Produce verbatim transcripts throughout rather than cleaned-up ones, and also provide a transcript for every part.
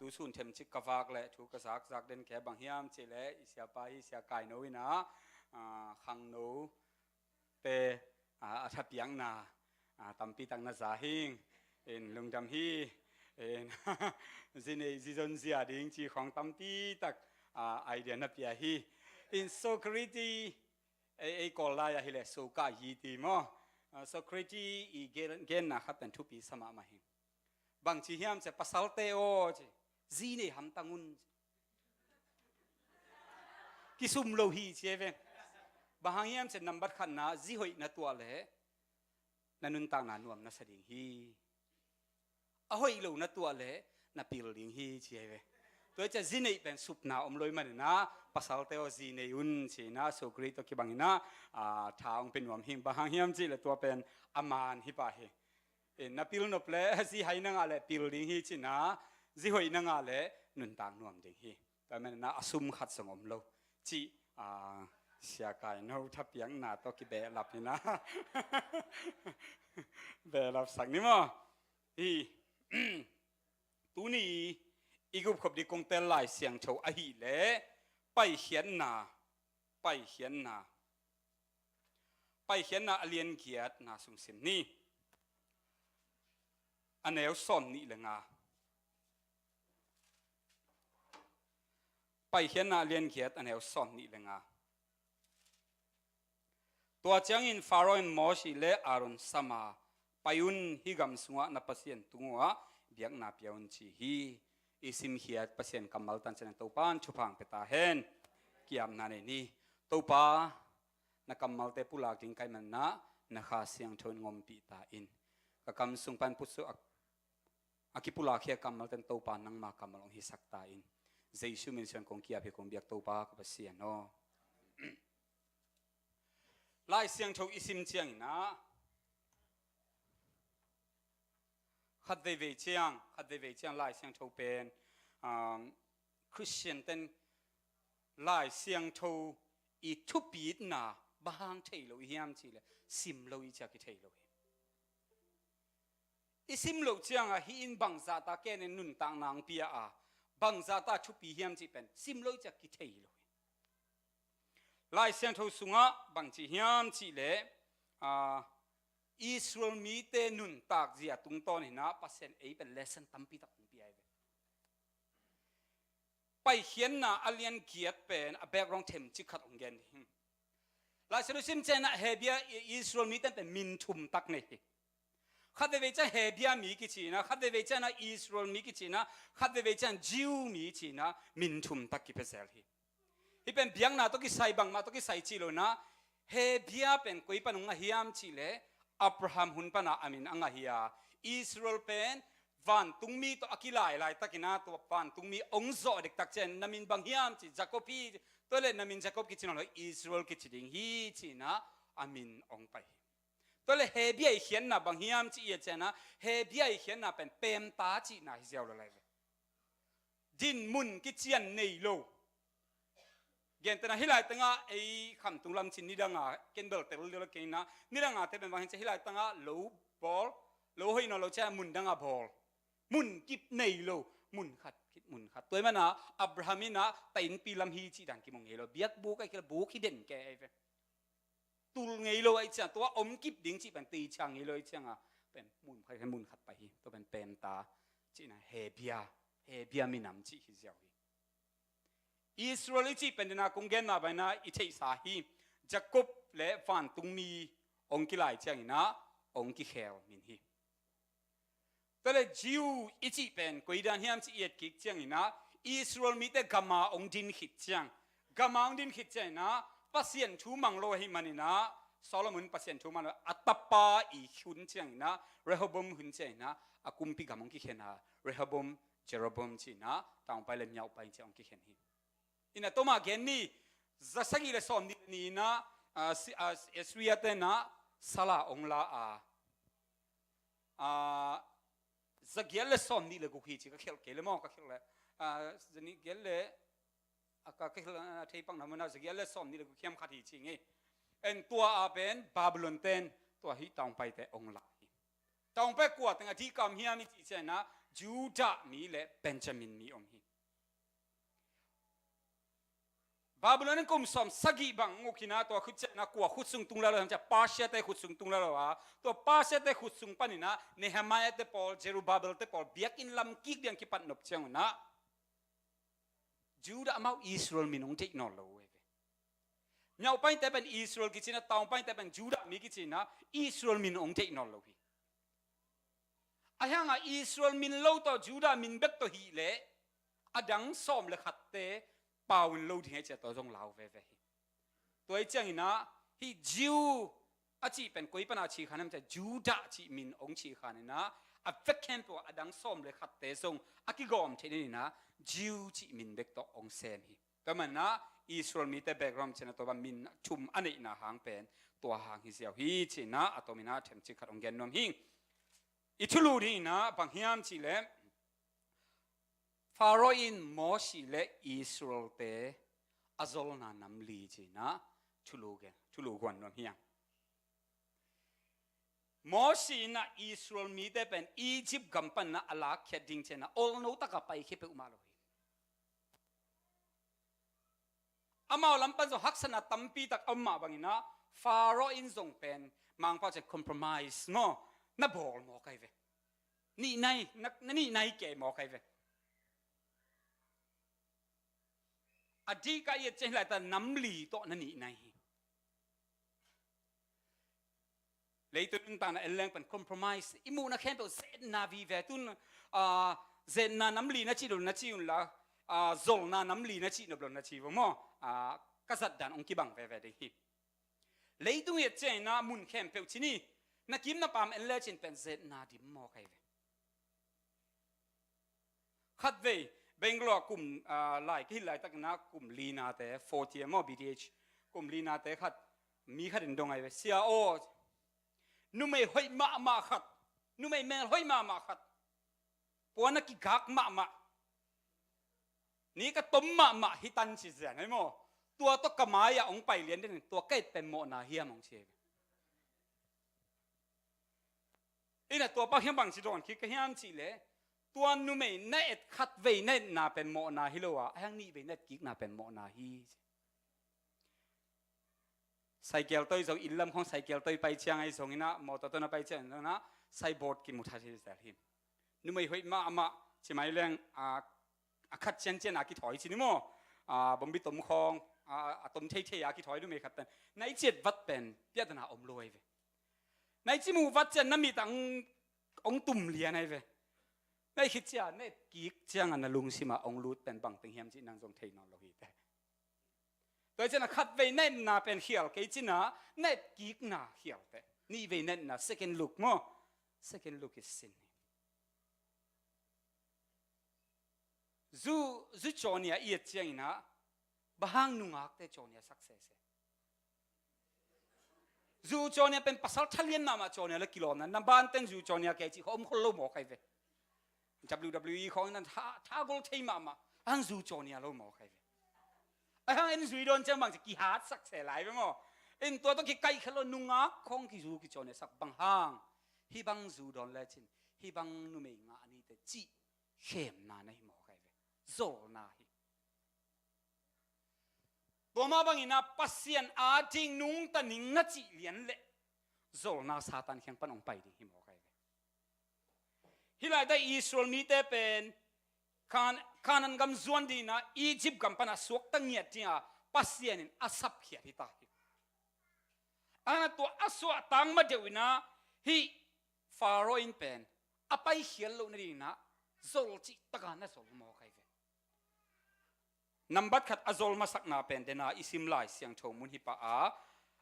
Tusun themcik ka vak leh thu ka zakzak den kei bang hiam cih leh i siapa hi, Sia Kaino in ah, ah, khangno te, ah, a thapiakna, ah, tampi tak na za hing. In lungdam hi. In zi nei zi zon zia ding ci khong tampi tak, ah, idea na pia hi. In Socrates, ei, ei Kawl lai ah hi leh Socrates ti maw. Ah, Socrates i gen, genna khat pen thupi sa mahmah hi. Bang ci hiam cih leh, pasalte aw ci, zi nei hamtang un ci. Kisum lo hi ci ei ve. Bang hang hiam cih leh, nambat khatna, zi hoih na tuah leh na nuntakna nuam na sa ding hi. A hoih lo na tuah leh na pil ding hi ci ei ve. Tua hi ciah zi neih pen supna om lo ahih manin ah, pasalte aw zi nei un ci-in ah, Socrates tawh kibangin ah, ah, tha hong pia nuam hi. Bang hang hiam cih leh tua pen a man hi pah hi. Eh, na pil nop leh zi hai na ngah leh pil ding hi ci-in ah, zi hoih na ngah leh nuntak nuam ding hi. Tua ahih manin ah a sum khat zong om lo cih, ah, Sia Kaino thapiakna tawh kibehlap hi-in ah. Behlap sak ni maw. Hi. Tuni i gupkhop ding kong tel Lai Siangtho ahih leh Paikhiatna, Paikhiatna, Paikhiatna a lian giatna sung sim ni. A neu sawm nih le nga. Paikhiatna a lian giat a neu sawm nih le nga. Tua ciangin Faro in Mosi le Aaron sam a, "Pai un, hih gam sungah na Pasian tung uhah biakna pia un," ci hi. I simkhiat Pasian kammal tan ciangin Topa'n thupha hong pia ta hen. Ki-apna nei ni. Topa, na kammalte pulak ding ka hih manin ah, na Kha Siangtho in ngompih ta in. Ka kam sung pan pusu a, a kipulak khia kammalte in Topa nangma kammal hong hisak ta in. Jesu min suang kong ki-ap hi, kong biak Topa ka Pasian aw. Lai Siangtho i sim ciangin ah, khat veivei ciang, khat veivei ciang Lai Siangtho pen, um, Khristian ten Lai Siangtho i thupitna bang hang thei lo i hiam cih leh, sim lo i ciang kithei lo hi. I sim loh ciangah hih in bangzah ta ken in nuntakna hong pia a, bangzah ta thupi hiam cih pen sim lo i ciang kithei lo hi. Lai Siangtho sungah bang ci hiam cih leh, ah, Israel mite nuntak zia tungtawn in ah Pasian ei pen lesson tampi tak hong pia hi ve. Paikhiatna a lian giat pen a background themcik khat hong gen hi. Lai Siangtho sim ciangin ah Hebia, Israel mite pen min thum tak nei hi. Khat veivei ciang Hebia mi kici-in ah, khat veivei ciang ah Israel mi kici-in ah, khat veivei ciang Jew mi ci-in ah, min thum tak kipia zel hi. Hih pen biakna tawh kisai, bangmah tawh kisai cih lo-in ah, Hebia pen koi pan hong ngah hiam cih leh, Abraham hun pan ah a min a ngah hi a, Israel pen vantungmi tawh a kilai laitakin ah, tua vantungmi hong zawh dektak ciang na min bang hiam ci, Jacob hi, tua leh na min Jacob kici nawn lo, Israel kici ding hi ci-in ah a min hong pai hi. Tua leh Hebia i khiatna bang hiam cih i et ciangin ah, Hebia i khiatna pen pemta cihna hi ziau lo lai ve. Dinmun kician nei lo. Gentehna hih laitangah ei Khamtung lam cin nidanga ken bel tel deuh lo kei-in ah, nidanga te pen bang hiam cih leh hih laitangah lo bawl, lo hoih nawn lo ciang mun dangah bawl. Mun kip nei lo, mun khat khit mun khat. Tua ahih manin ah Abraham in ah ta innpi lam hi cih dan kimu ngei lo. Biakbuk ah kil buk hi den kei ve. Tul ngei lo ahih ciang, tua om kip ding cih pen teicia ngei lo ahih ciangah, pen mun khat, mun khat pai hi, tua pen pemta cihna Hebia, Hebia minam cih hi ziau hi. Israel i cih pen dena kong genna bangin ah i theihsa hi, Jacob le vantungmi hong kilai ciangin ah hong kikhel min hi. Tua leh Jew i cih pen koi dan hiam cih i et kik ciangin ah, Israel mite gam a hong din khit ciang, gam a hong din khit ciangin ah, Pasian thu mang lo ahih manin ah, Solomon Pasian thu mang lo, a tapa i hun ciangin ah, Rehoboam hun ciangin ah, a kumpi gam hong kikhen a, Rehoboam, Jeroboam ci-in ah, taungpai le miaupai ci-in hong kikhen hi. In ah tawm a gen ni, za sagih le sawm nih le nih in ah, ah, Si-, ah, Assyria te in ah sal a hong la a, ah, za giat le sawm nih le guk hi ci ka khelh kei le maw, ka khelh le, ah, za nih giat le, ah, ka, ka khelh, ah, thei pang na maw, za giat le sawm nih le guk hiam khat hi ci ngei. En tua a pen Babylon ten tua hih taungpai te hong la hi. Taungpai kua teng a dih kam hiam i cih ciangin ah, Judah mi le Benjamin mi om hi. Babylon in kum sawm sagih bang uk hi-in ah, tua khit ciangin ah kua khut sung tung lai lo hiam cih leh Persia te khut sung tung lai lo a, tua Persia te khut sung panin ah Nehemiah te pawl, Zerubbabel te pawl biakinn lam kik ding kipat nop ciangun ah Judah amau Israel min hong deih nawn lo uh hi ve. Nyaung paite pen Israel kici-in ah, taung paite pen Judah mi kici-in ah, Israel min hong deih nawn lo hi. Ahi hangah Israel min lo tawh, Judah min bek tawh hi leh a dang sawm le khatte pau in lo ding hi ci-a tua zong lau veve hi. Tua hi ciangin ah hih Jew a cih pen koi pana cih khan hiam cih leh Judah cih min hong cih khan in ah, a vek khempeuh ah a dang sawm le khatte zong a kigawm theih nadingin ah Jew cih min bek tawh hong sem hi. Tua manin ah Israel mite background ciangin ah tua bang min thum a neihna hang pen tua hang hi ziau hi ci-in ah a tomin ah themcik khat hong gen nuam hi ing. I thulu dingin ah bang hiam cih leh Pharaoh in Mosi le Israel-te a zolna nam li ci-in ah thulu gen, thulu guan nuam hi ing. Mosi in ah Israel mite pen Egypt gam panin ah a lakkhiat ding ciangin ah olno takin a paikhia peuhmah lo hi. Amau lam pan zong haksatna tampi tak a om mah bangin ah Pharaoh in zong pen Mangpau ciang compromise maw, na bawl mawk ahi ve. Nih nai, na, na nih nai kei mawk ahi ve. A dik a i et ciang hih laitak nam li tawh na nih nai hi. Leitung nuntakna en leng pen compromise, i muhna khempeuh zetna vive. Tun, ah, zetna nam li na cih nop lo na ci un la, ah, zolna nam li na cih nop lo na ci vo maw. Ah, ka zat dan hong kibang veve ding hi. Leitung i et ciangin ah mun khempeuh ci ni, na kim na pam en lecin pen zetna dim mawk ahi ve. Khatvei, Bangalore kum, ah, lai, ka hilh laitakin ah kum linate, fourth year maw, B T H, kum linate khat, mi khat in dong ahi ve. Sia aw, numei hoih mahmah khat, numei mel hoih mahmah khat, puan a kigak mahmah, nik a tom mahmah hi tan ci zen ahi maw. Tua tawh ka mai-ah hong pai lian den, tua ka et pen mawhna hiam hong ci ahi ve. Ina tua pa hiam bang ci dawn kik ka hiam cih leh, tua numei na et khatvei na etna pen mawhna hi lo a, a hiang nihvei na et kikna pen mawhna hi. Cycle tawi zong inn lam khawng cycle tawi pai ciang ahi zongin ah, mawtaw tawi na pai ciang zongin ah, signboard kimu tha hi zel hi. Numei hoih mahmah ci mai leng, a, a khat ciancian a kithawi ci ni maw. A, bombi tom khawng, a, a tom theithei a kithawi numei khat pen. Na i ciet vat pen piahtana om lo ahi ve. Na i ci mu vat ciang na mit ah hong tum lian ahi ve. Na i khit ciang, na et kik ciangah na lungsim ah hong lut pen bangteng hiam cih nang zong thei nawn lo hi teh. Tua hi ciangah khatvei na etna pen khial kei cin ah, na et kikna khial teh. Nihvei na etna, second look maw. Second look is sin. Zu, zu cawnia i et ciangin ah, bang hang nungakte cawnia sak sese. Zu cawnia pen pasal thalian mahmah cawnia le kilawmna, na banten zu cawnia kei cih khawng om khol lo mawk ahi ve. W W E khawng in ah tha, tha gol thei mahmah, a hang zu cawnia lo mawk ahi ve. A hang en zui dawn ciang bang ci kihat sak se lai ve maw. En tua tawh kikaih kha lo, nungak khawng kizu kicawnia sak bang hang. Hih bang zu dawn lecin, hih bang numei ngah nite cih khemna na hi mawk ahi ve. Zolna hi. Tua mah bangin ah Pasian ading nungta ning na cih lian leh zolna Satan kiang pan hong pai ding hi mawk ahi ve. Hih laitak Israel mite pen Kan-, Kanaan gam zuan dingin ah Egypt gam pan a suakta ngiat dingin ah Pasian in a sapkhiat hi ta hi. A na tua a suahtak ma deuh in ah hih Pharaoh in pen a paikhiat loh nadingin ah zol cih takin na zol mawk ahi ve. Nambat khat a zol masakna pen dena i sim Lai Siangtho mun hi pah a,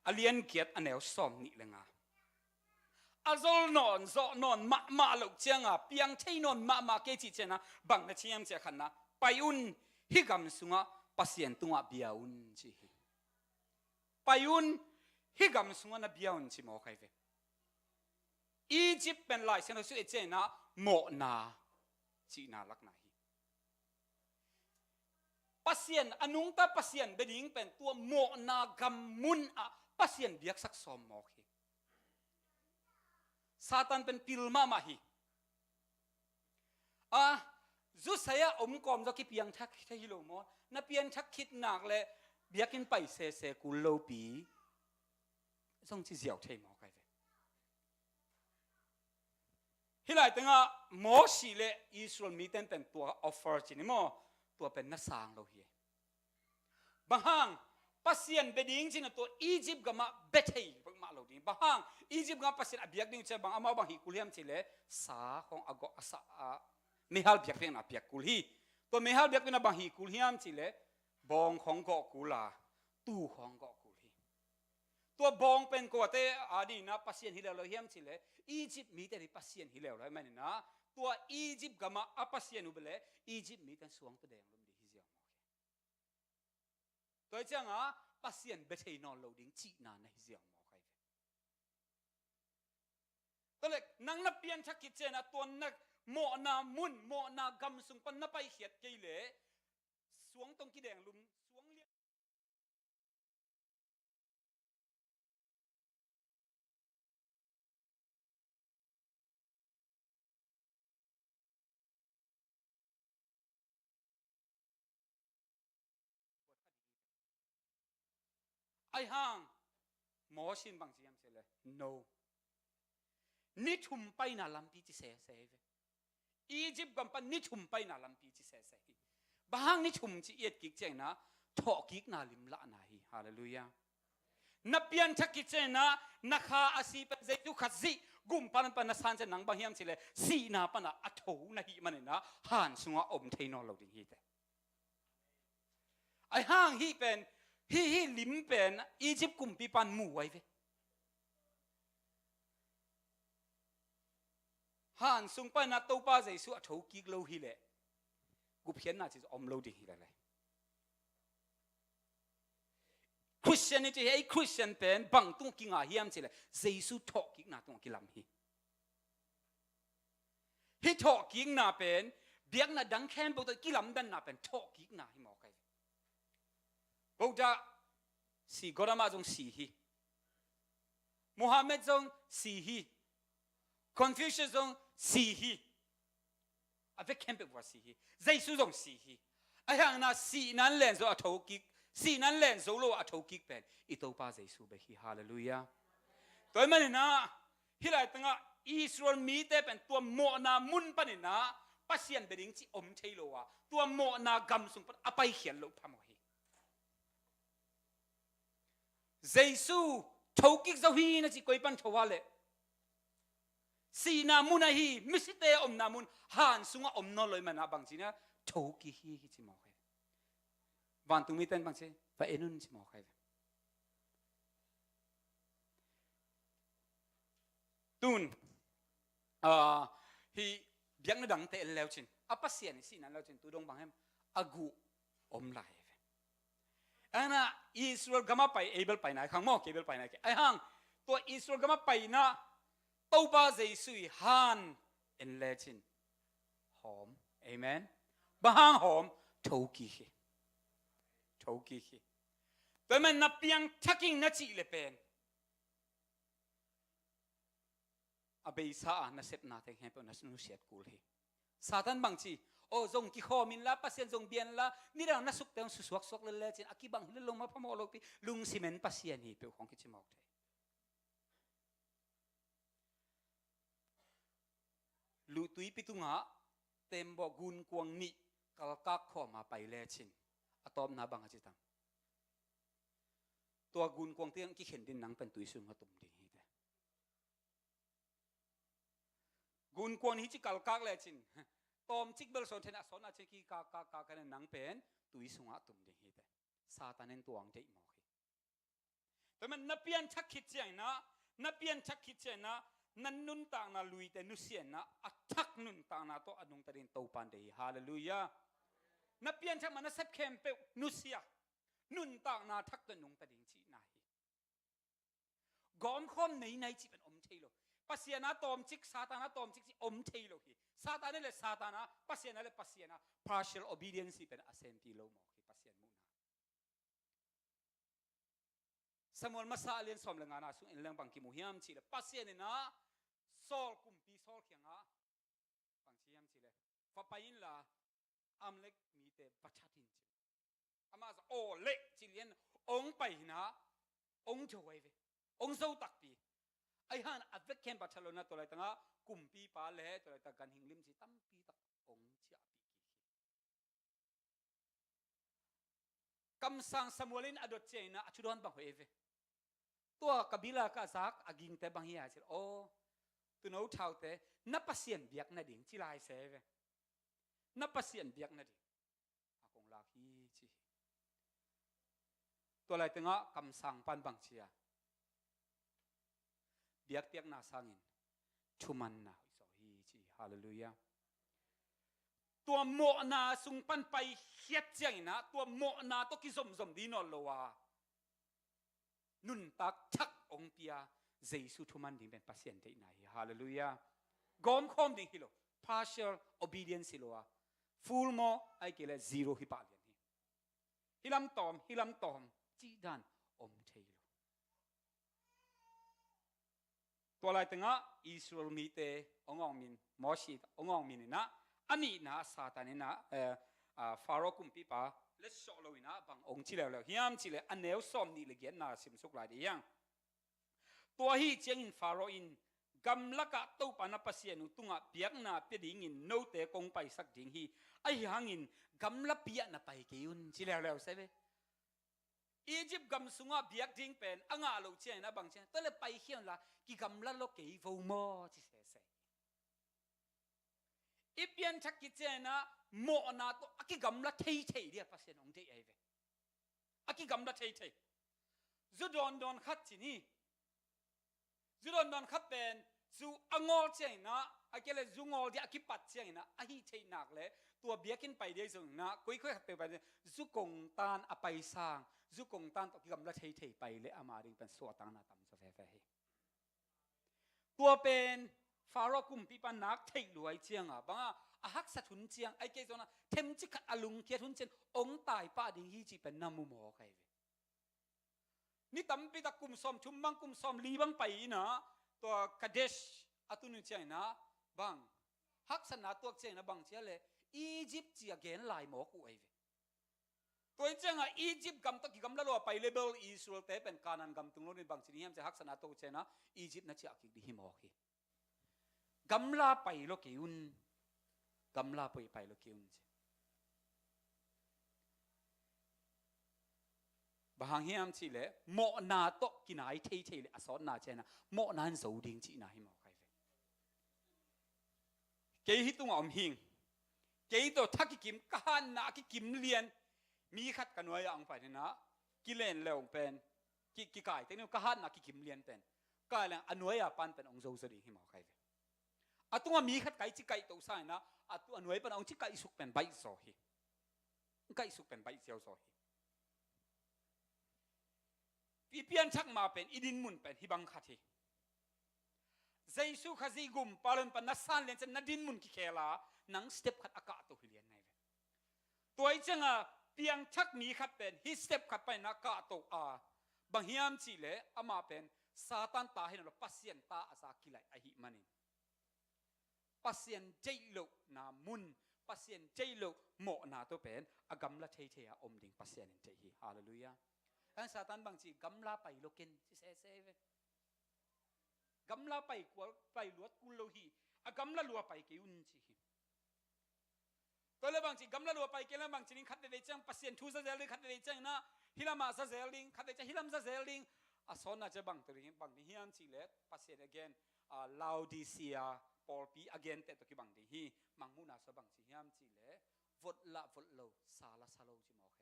a lian giat a neu sawm nih le nga. A zol nawn, zawh nawn mahmah loh cianga, piang thei nawn mahmah kei cih cianga, bang na ci hiam cih khatna, pai un, hih gam sungah Pasian tungah bia un ci hi. Pai un, hih gam sungah na bia un ci mawk ahi ve. Egypt pen Lai Siangtho sung i et ciangin ah mawhna cihna lakna hi. Pasian, a nungta Pasian bia ding pen tua mawhna gam munah Pasian biaksak sawm mawk hi. Satan pen pil mahmah hi. A, zusai-ah om kawm zaw kipiangthak thei hi lo maw? Na pianthak khit nak le biakinn pai sese kul lopi zong ci ziau thei maw kai ve? Hih lai tengah Mosi le Israel miten pen tua offer ci ni maw? Tua pen na sang lo hi. Bang hang? Pasian bia ding cin a tua Egypt gamah bia thei bangmah lo ding. Bang hang? Egypt gamah Pasian a biak ding cin bang amau bang hih kul hiam cih leh sa khawng a gawh a sa a meihal biak ding a piak kul hi. Tua meihal biak ding a bang hih kul hiam cih leh bawng khawng gawh kul a, tuu khawng gawh kul hi. Tua bawng pen kuate a ding a Pasian hi leh lo hiam cih leh Egypt mite ding Pasian hi leh lo hi manin a tua Egypt gamah a Pasian uh bia leh Egypt mite suang tua deng lum ding hi ziau maw? Tua hi ciangah Pasian bia thei nawn lo ding cihna na hi ziau maw kai ve? Tua leh nang na pianthak khit ciangin a tua na mawhna mun, mawhna gam sung pan na paikhiat kei leh suang tawh kidenglum, suang lian Ai hang Mosi in bang ci hiam cih leh no. Ni thum paina lampi ci sese hi ve. Egypt gam pan ni thum paina lampi ci sese hi. Bang hang ni thum ci i et kik ciangin a thawhkikna lim lahna hi. Halleluiah. Na pianthak khit ciangin a na kha a si pen Jesu Khazih gumpa lam pan na san ciang nang bang hiam cih leh sihna pan a a tho na hih manin a han sungah om thei nawn lo ding hi teh. Ai hang hih pen, hih, hih lim pen Egypt kumpipa'n mu ai ve. Han sung panin a Topa Jesu a tho kik lo hi leh gupkhiatna ci om lo ding hi leh leh. Christianity hi, ei Christian pen bang tung kinga hiam cih leh Jesu thawhkikna tung kilam hi. Hih thawhkikna pen biakna dang khempeuh tawh kilamdanna pen thawhkikna hi maw kai? Buddha si, Gautama zong si hi. Muhammad zong si hi. Confucius zong si hi. A vek khempeuh va si hi. Jesu zong si hi. Ahi hangin a sihna in len zo a thokik, sihna in len zo lo a thokik pen i Topa Jesu bek hi. Halleluiah. Tua ahih manin a hih lai tengah Israel mite pen tua mawhna mun panin a Pasian bia ding ci om thei lo a, tua mawhna gam sung pan a paikhiat loh phamawh hi. Jesu thokik zo hi na ci, koi pan tho a leh? Sihna mun ahi, misite omna mun, han sungah om nawn lo ahih manin a bang ci na thokik hi, hi ci maw kai? Vantung mite in bang ci, va en un ci maw kai ve? Tun, ah, hih biakna dangte en leu cin a Pasian i sihna en leu cin tu dong bang hem? A guh om lai hi ve. Ana Israel gamah pai, ei bel pai nai khang maw, kei bel pai nai kei. Ai hang tua Israel gamah paina Topa Jesu i han en le cin hawm. Amen. Bang hang hawm? Thokik hi. Thokik hi. Tua ahih manin na piangthak ing na cih le pen a beisa a na sepnate khempeuh na nusiat kul hi. Satan bang ci? Aw, zong kikhawm inla, Pasian zong bia inla, nidang na sukte hong susuaksuak lel lecin a kibang hi lel lo mah phamawh lopi, lungsim en Pasian hi peuh khawng kici mawk thei. Luhtuipi tungah tembawh gunkuang nih kalkak khawm a pai lecin a tawpna bang a ci tam? Tua gunkuang tengah kikhen ding nang pen tui sungah tum ding hi teh. Gunkuang nih hih ci kalkak lecin tawmcik bel sawn thei a, sawn a cin kikak kak kak kane nang pen tui sungah tum ding hi teh. Satan in tua hong deih mawk hi. Tua ahih manin na pianthak khit ciangin ah, na pianthak khit ciangin ah, na nuntakna luite nusia in ah, a thak nuntakna tawh a nungta dingin Topa'n deih hi. Halleluiah. Na pianthak mah na sep khempeuh nusia, nuntakna thak tawh nungta ding cihna hi. Gawmkhawm nei nai cih pen om thei lo. Pasian a tawmcik, Satan a tawmcik cih om thei lo hi. Satan a le Satan a, Pasian a le Pasian a, partial obedience pen a sempi lo mawk hi, Pasian muhna. Samuel masa a lian sawm le ngana sung en leng bang kimu hiam cih leh Pasian in ah Saul kumpi Saul kiangah bang ci hiam cih leh, va pai inla, Amalek mite va that in ci. Amah zong aw leh ci lian, ong pai hi na, ong zo ahi ve. Ong zo takpi. Ahi hang a vek khempeuh a that lo na, tua laitangah kumpipa le tua laitang ganhing limci tampi tak ong ciahpih kik hi. Kamsang Samuel in a dot ciangin ah a thudawn bang hoih ahi ve. Tua ka bil a ka zak a gingte bang hi a ci leh, aw, tuuno thaute, na Pasian biak nading ci lai se ve. Na Pasian biak nading a kong lak hi ci hi. Tua laitengah kamsang pan bang ci a, biakpiakna sangin thumanna hoih zaw hi ci hi. Halleluiah. Tua mawhna sung pan paikhiat ciangin ah tua mawhna tawh kizomzom ding nawn lo a, nuntak thak ong pia Jesu thuman ding pen Pasian deihna hi. Halleluiah. Gawmkhawm ding hi lo. Partial obedience hi lo a, full maw, ahih kei leh zero hi pah lian hi. Hi lam tawm, hi lam tawm cih dan om thei lo. Tua laitengah Israel mite ong awngmin, Mosi ong awngmin in ah, a nihna Satan in ah, eh, ah, Pharaoh kumpipa letsawh lo in ah bang ong ci leuleu hiam cih leh a neu sawmnih le giatna simsuk lai dih hiang. Tua ahi ciangin Pharaoh in, gamlakah Topa na Pasian uh tungah biakna pia dingin note kong paisak ding hi. Ahi hangin gamlapi ah na pai kei un ci leuleu se ve. Egypt gam sungah biak ding pen a ngah loh ciangin a bang ciang, tua leh paikhia unla kigamla lo kei vo maw ci sese. I pianthak khit ciangin ah mawhna tawh a kigamla theithei ding a Pasian ong deih ahi ve. A kigamla theithei. Zu dawndawn khat ci ni. Zu dawndawn khat pen zu a ngawl ciangin ah, ahih kei leh zu ngawl ding a kipat ciangin ah, a hih theih nak leh tua biakinn pai ding zongin ah, koikoi khat peuh pai ding, zu kongtan a pai sang, zu kongtan tawh kigamla theithei pai leh ama ding pen suahtakna tam zaw veve hi. Tua pen Pharaoh kumpipa nak theih lua ahih ciangin ah, bang a, a haksat hun ciang, ahih kei zongin ah themcik khat a lungkiat hun ciang ong tai pah ding hi cih pen na mu mawk ahi ve. Ni tampi tak kum sawmthum bang, kum sawmli bang pai in ah, tua Kadesh a tun uh ciangin ah bang, haksatna tuak ciangin ah bang ci a leh, Egypt ci a gen lai mawk uh ahi ve. Tua ahih ciangin ah Egypt gam tawh kigamla lo a pai leh bel Israel-te pen Canaan gam tung lo ding, bang ci ding hiam cih leh haksatna tuak uh ciangin ah Egypt na ciah kik ding hi mawk hi. Gamla pai lo kei un. Gamla pai, pai lo kei un ci. Bang hang hiam cih leh mawhna tawh kinai theithei leh a sawtna ciangin ah mawhna in zo ding cihna hi mawk ahi ve. Kei hih tungah om hing. Kei tawh tha kikim, ka hatna a kikim lian mi khat ka nuai-ah ong pai in ah, kilen leh ong pen, ki, kikai teng ding uh, ka hatna a kikim lian pen kai leng a nuai-a pan pen ong zo zaw ding hi mawk ahi ve. A tungah mi khat kai ci kaih to sangin ah, a tu, a nuai pan ong ci kaihsuk pen baih zaw hi. Kaihsuk pen baih ziau zaw hi. I pianthak ma pen, i dinmun pen hih bang khat hi. Jesu Khazih gumpa leh honpa na san lian ciang na dinmun kikhel a, nang step khat a kahto hi lian na hi ve. Tua ahih ciangin ah piangthak mi khat pen hih step khat panin ah kahto a, bang hiam cih leh amah pen Satan ta hi nawn lo, Pasian ta a za kilaih ahih manin. Pasian deih lohna mun, Pasian deih loh mawhna tawh pen a gamla theithei a om ding Pasian in deih hi. Halleluiah. Ahi hang Satan bang ci, gamla pai lo ken ci sese ve. Gamla pai kul, pai luat kul lo hi. A gamla lua pai kei un ci hi. Tua leh bang ci, gamla lua pai kei leh bang ci ding, khat veivei ciang Pasian thu za zel ding, khat veivei ciangin ah hih lamah za zel ding, khat veivei ciang hih lam za zel ding. A sawtna ciang bang tua ding, bang ding hiam cih leh Pasian a gen, ah, Laodicea pawlpi a genteh tawh kibang ding hi. Mangmuhna sua bang ci hiam cih leh, vot lah vot lo, sa lah sa lo ci mawk hi.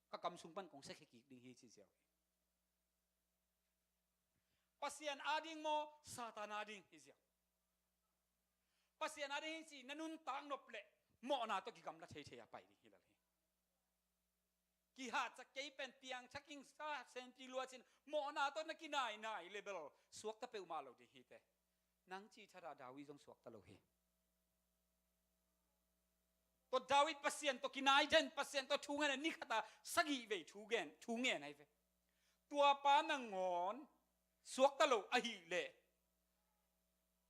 Ka kam sung pan kong siakhia kik ding hi ci ziau hi. Pasian ading maw, Satan ading hi ziau. Pasian ading hi ci na nuntak nop leh mawhna tawh kigamla theithei a pai ding hi lel hi. Kihat sa kei pen piangthak ing sa, senti lua cin, mawhna tawh na kinainai leh bel suakta peuhmah lo ding hi teh. Nang cih thadah David zong suakta lo hi. Tua David Pasian tawh kinai den, Pasian tawh thu ngen a, ni khat a sagih vei thu ngen, thu ngen ahi ve. Tua pa nangawn suakta lo ahih leh,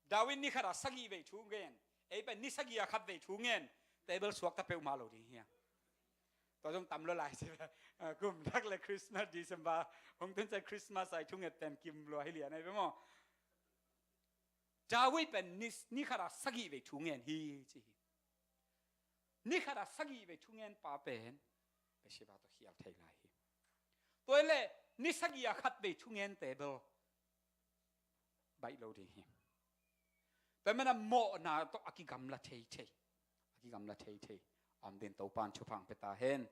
David ni khat a sagih vei thu ngen, Ei pen ni sagih a khat vei thu ngen, table suakta peuhmah lo ding hi a. Tua zong tam lo lai ci. Kum thak le Christmas, December hong tun ciang Christmas a i thunget pen kim lua hi lian ahi ve maw. David pen ni, ni khat a sagih vei thu ngen hi ci hi. Ni khat a sagih vei thu ngen pa pen Bathsheba tawh khial thei lai hi. Tua hi leh ni sagih a khat vei thu ngen table baih lo ding hi. Tua manin a mawhna tawh a kigamla thei thei, a kigamla thei thei a om ding Topa'n thupha pia ta hen.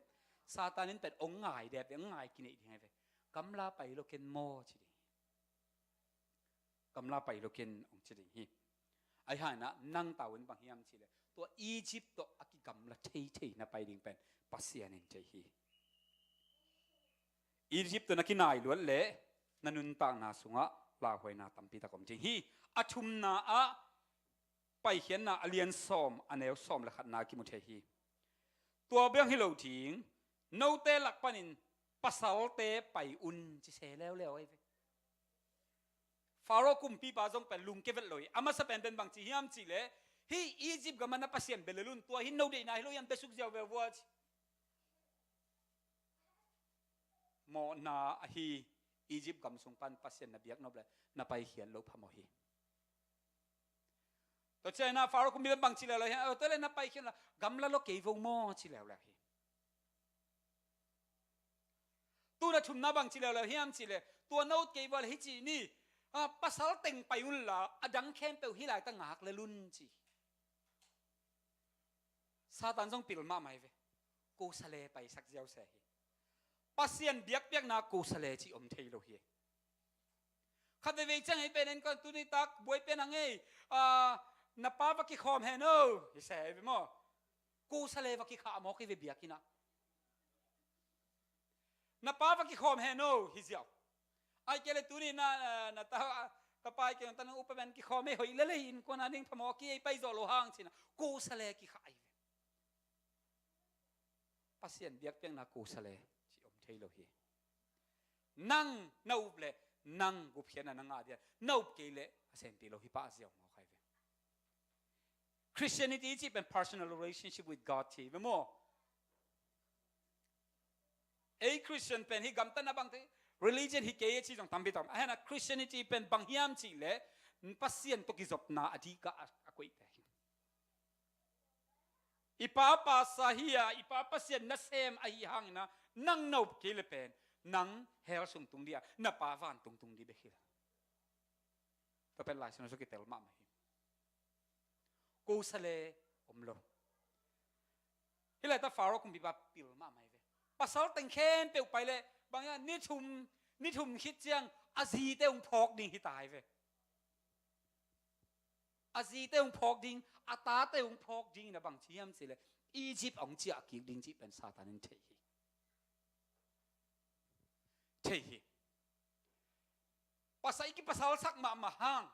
Satan in pen ong ngai dep, ong ngai kineih ding ahi ve. Gamla pai lo ken maw ci ding hi. Gamla pai lo ken ong ci ding hi. Ahi hangin ah nang tau in bang hiam cih leh tua Egypt tawh a kigamla thei thei na pai ding pen Pasian in thei hi. Egypt tawh na kinai luat leh na nuntakna sungah lauhuaina tampi tak om ding hi. A thumna ah Paikhiatna a lian sawm a neu sawm le khatna kimu thei hi. Tua bang hi lo ding, note lak panin pasalte pai un ci se leuleu ahi ve. Faro kumpipa zong pen lungkia vet lo hi. A masa penpen bang ci hiam cih leh, hih Egypt gam ah na Pasian bia lel un, tua hi no deihna hi lo hiam, bia suk ziau ve vua ci. Mawhna ahi, Egypt gam sung pan Pasian na biak nop leh na paikhiat loh phamawh hi. Tua ciangin ah Faro kumpipa bang ci leuleu hiam, tua leh na paikhiat la, gamla lo kei vo maw ci leuleu hi. Tu na thumna bang ci leuleu hiam cih leh, tua note kei vo leh hih ci ni, ah, pasal teng pai un la, a dang khempeuh hih laitak ngak lel un ci. Satan zong pil mahmah hi ve. Ko sa le paisak ziau se hi. Pasian biakpiakna ko sa le cih om thei lo hi. Khat veivei ciang ei pen en ko tuni tak buai pen a ngei, ah, na pa va kikhawm hen o hi se hi ve maw. Ko sa le va kikhah mawk hi ve biakinn ah. Na pa va kikhawm hen o hi ziau. Ai kei le tuni na, na, na ta, ta pa ai kei ta nang upa pen kikhawm ei hoih lel ei innkuan a ding phamawh a ki ei pai zawh lo hang cih na. Ko sa le kikhah ahi ve. Pasian biakpiakna ko sa le cih om thei lo hi. Nang na up leh nang gupkhiatna na ngah ding a, na up kei leh a senpi lo hi pah ziau mawk ahi ve. Christianity cih pen personal relationship with God ci ve maw. Ei Christian pen hih gamtatna bang te religion hi kei e ci zong tampi tam. A hen a Christianity pen bang hiam cih leh Pasian tawh kizopna a dih kah a, a koihte hi. I pa pa sa hi a, i pa Pasian nasem ahi hangin a, nang na up kei leh pen nang hell sung tung ding a, na pa vantung tung ding bek hi. Tua pen Lai Siangtho sung kitel mahmah hi. Ko sa le om lo. Hih laitak Faro kumpipa pil mahmah hi ve. Pasal teng khempeuh pai leh bang hiam, ni thum, ni thum khit ciang a zite hong phawk ding hi ta hi ve. A zite hong phawk ding, a tate hong phawk ding in a bang ci hiam cih leh Egypt hong ciah kik ding cih pen Satan in thei hi. Thei hi. Pasal i kipasalsak mahmah hang,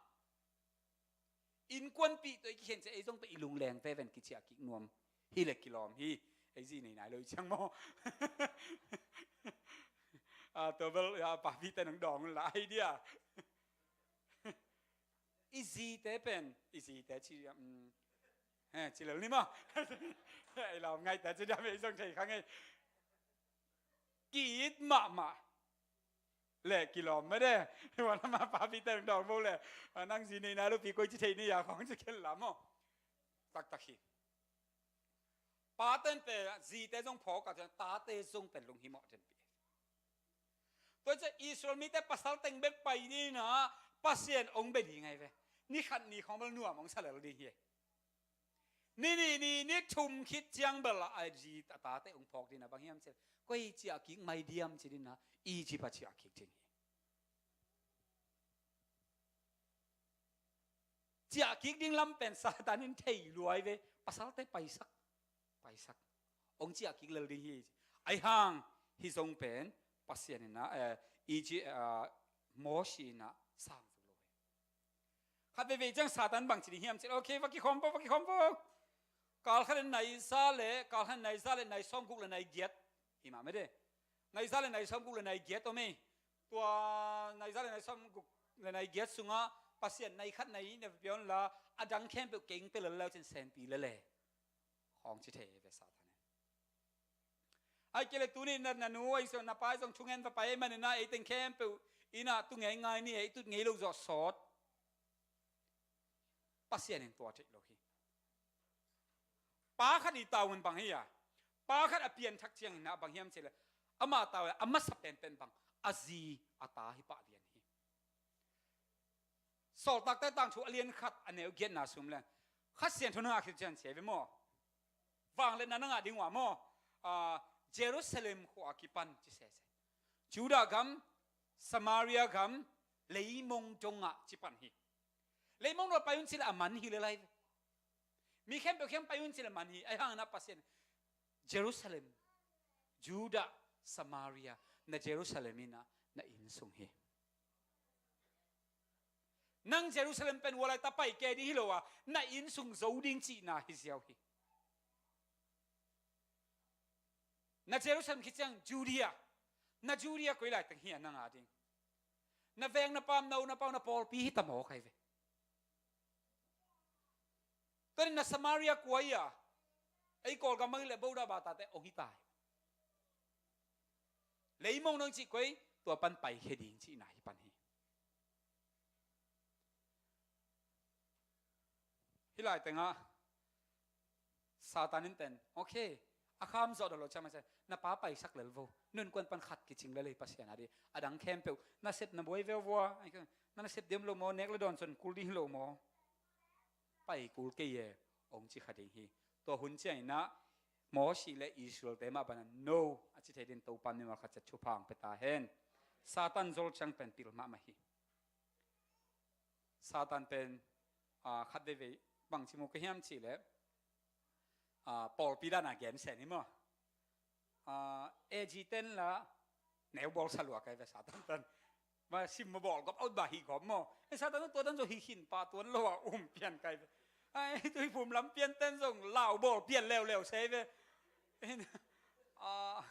innkuanpih tawh i kikhen ciang ei zong pen i lungleng veve in kiciah kik nuam hi leh kilawm hi. Ei zi nei nai lo i ciang maw. Ah, tua bel, ah, papite nang dawng un la idea. I zite pen, i zite ci, um, he, ci lel ni maw. Ei lawm ngaihte ci diam ei zong thei kha ngei. Ki-it mahmah. Le kilawm mah de. Wan ama papite dawng bo le. Nang zi nei nai lo pi koi ci thei ni a khong ci khen la maw. Taktak hi. Paten pen zite zong phawk a, tate zong pen lunghimawh den pi. Tua ciang Israel mite pasal teng bek pai ding a, Pasian hong bia ding ahi ve. Ni khat ni khawng bel nuam hong sa lel ding hi. Ni nih ni, ni thum khit ciang bel a zi a tate hong phawk ding a, bang hiam cih leh koi ciah kik mai diam ci ding a, Egypt ah ciah kik ding hi. Ciah kik ding lam pen Satan in thei lua hi ve, pasalte paisak, paisak. Hong ciah kik lel ding hi. Ahi hang hih zong pen Pasian in a, eh, Egypt, eh, Mosi in a sang zo lo hi. Khat veivei ciang Satan bang ci ding hiam cih leh, okay, va kikhawm vo, va kikhawm vo. Kal khat in nai za le, kal khat in nai za le nai sawmguk le nai giat hi mah mede. Nai za le nai sawmguk le nai giat om hi. Tua nai za le nai sawmguk le nai giat sungah Pasian nai khat nai na pia unla, a dang khempeuh keng pia lel leu cin senpi lele khawng ci thei ve Satan in. Ai kei le tuni na, na nu ai zong na pa ai zong thungen va pai ai manina ei teng khempeuh ina tu ngei ngai ni ei tut ngei lo zawh sawt. Pasian in tua thei lo hi. Pa khat i tau hun bang hi a, pa khat a pianthak ciangin a bang hiam cih le ama tau a masa penpen bang a zi a ta hi pah lian hi. Sawltakte tangthu a lian khat a neu giatna sum le khat sian thu na ngah khit cian sia ve maw? Vangliatna na ngah ding uh a maw? Ah, Jerusalem khua a kipan ci sese. Judah gam, Samaria gam, leimong dongah ci pan hi. Leimong dongah pai un ci le a man hi le lai ve. Mi khempeuh khiang pai un ci le man hi. Ai hang na Pasian Jerusalem, Judah, Samaria, na Jerusalem ina na inn sung hi. Nang Jerusalem pen walai ta pai ke ding hi lo a, na inn sung zo ding cihna hi ziau hi. Na Jerusalem khit ciang Judea, na Judea koi lai teng hi a na ngah ding. Na veng na pam na u na pau na pawlpi hi ta maw kai ve. Tuan na Samaria kua hi a, ei Kawlgam mang le boda ba tate ong hi tai. Leimong nong cih koi tua pan pai khe ding cihna hi pan hi. Hi lai tengah Satan in pen okay, a kham zawh dolo ciang masa na pa paisak lel vo, nun kuan pan khat kicing lel hi Pasian a di. A dang khempeuh na sep na buai veu vua, na na sep diam lo maw, nek le dawn cun kul ding hi lo maw? Pai kul kei e, ong ci kha ding hi. Tua hun ciang inah Mawsi le Israel te mah bana no a ci thei din Topa mimal khat cia thupha ang pe ta hen. Satan zol ciang pen pil mahmah hi. Satan pen ah, khat veivei bangci mu ka hiam cih le ah, pawlpi dana gen sen hi maw? Ah, A G ten la neu bawl sa lua kai ve Satan tan. Ma sim ma bawl gop out ba hi gop maw? E Satan tua dan zo hi hin pa tuan lo a um pian kai ve. Ai tui phum lam pian ten zong lau bawl pian leu leu sei ve. Ah,